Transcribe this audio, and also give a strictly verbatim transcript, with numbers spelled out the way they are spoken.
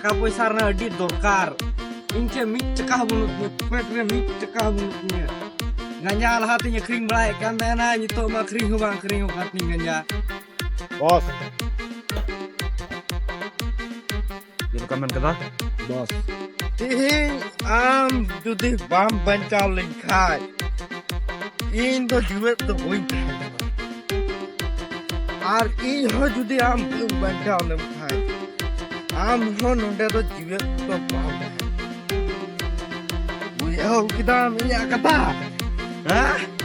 ᱴᱟᱠᱟ ᱯᱚᱭᱥᱟ ᱨᱮᱱᱟᱜ ᱟᱹᱰᱤ ᱫᱚᱨᱠᱟᱨ᱾ ᱤᱧ ᱴᱷᱮᱱ ᱢᱤᱫ ᱴᱟᱠᱟ ᱦᱚᱸ ᱵᱟᱹᱱᱩᱜ ᱛᱤᱧᱟᱹ, ᱯᱚᱠᱮᱴ ᱨᱮ ᱢᱤᱫ ᱴᱟᱠᱟ ᱦᱚᱸ ᱵᱟᱹᱱᱩᱜ ᱛᱤᱧᱟᱹ᱾ ᱜᱟᱸᱡᱟ ᱞᱟᱦᱟᱛᱤᱧ ᱟᱹᱠᱷᱨᱤᱧ ᱵᱟᱲᱟᱭᱮᱫ ᱠᱟᱱ ᱛᱟᱦᱮᱱᱟ, ᱱᱤᱛᱚᱜ ᱢᱟ ᱟᱹᱠᱷᱨᱤᱧ ᱦᱚᱸ ᱵᱟᱝ ᱟᱹᱠᱷᱨᱤᱧᱚᱜ ᱠᱟᱱ ᱛᱤᱧ ᱜᱟᱸᱡᱟ᱾ ᱵᱚᱥ, ᱪᱮᱫ ᱞᱮᱠᱟ ᱢᱮᱱ ᱠᱮᱫᱟ? ᱵᱚᱥ, ᱛᱮᱦᱮᱧ ᱟᱢ ᱡᱩᱫᱤ ᱵᱟᱢ ᱵᱟᱧᱪᱟᱣ ᱞᱮᱱᱠᱷᱟᱡ, ᱤᱧ ᱫᱚ ᱡᱤᱣᱮᱫ ᱫᱚ ᱵᱟᱹᱧ ᱛᱟᱦᱮᱱᱟ᱾ ᱟᱨ ᱤᱧ ᱦᱚᱸ ᱡᱩᱫᱤ ᱟᱢ ᱵᱟᱹᱧ ᱵᱟᱧᱪᱟᱣ ᱞᱮᱱᱠᱷᱟᱡ, ᱟᱢ ᱦᱚᱸ ᱱᱚᱰᱮ ᱫᱚ ᱡᱤᱣᱮᱫ ᱫᱚ ᱵᱟᱢ ᱛᱟᱦᱮᱱᱟ᱾ ᱵᱩᱡᱷᱟᱹᱣ ᱠᱮᱫᱟᱢ ᱤᱧᱟᱹᱜ ᱠᱟᱛᱷᱟ? ᱦᱮᱸ?